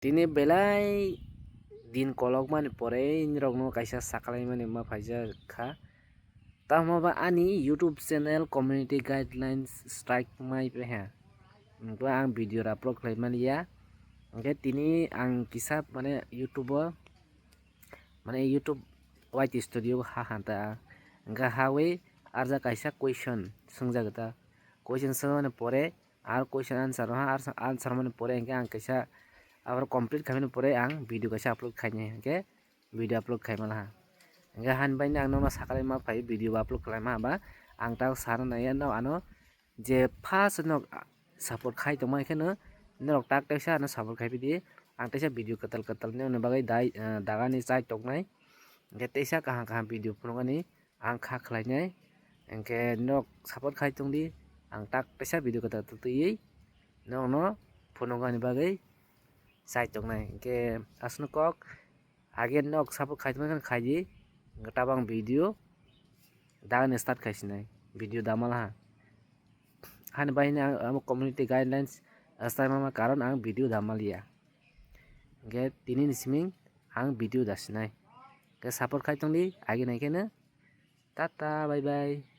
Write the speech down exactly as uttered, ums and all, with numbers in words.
Tini belai din kolokmani pore norokno kaisa sakalaimani ma phaijak kha. Tamo ba ani YouTube channel community guidelines strike mai peha. Hwnkhe ang video upload khlai maliya. Hwnkhe tini ang kisa mane YouTube o, mane YouTube Y T Studio ha hanta. Hwnkhe hawi arja kaisa question swngjak ta. Question swngmani pore, ar question answer ha, ar answer mani pore hwnkhe ang kaisa aboro complete khaimani pore ang video kaisa upload khainai, hwnkhe video upload khaima laha. Hwnkhe hani bai ang nono sakalai ma phai video upload khlaima ba ang tak sana naiya no ano je first no support khai tongma khe no norok tak teisa ano support khai pidi. Ang teisa video kwtal kwtal ni bagwi dai dagani chai toknai, hwnkhe teisa kaham kaham video phunukani ang kha khlainai. Hwnkhe nok support khai tongdi, ang tak teisa video kwtal twiwi nokno phunukani bagwi chai tongnai. Hwnkhe aswkno kok age nok support khai tongma khe khaidi, hwnkhe tabang video dagani start khaisinai, video damalaha. Hani bai hwnwi ang amo community guidelines swnaimama karon ang video damaliya. Hwnkhe tini ni siming ang video dasinai. Hwnkhe support khai tongdi, agi nai kheno. Tata, bye bye.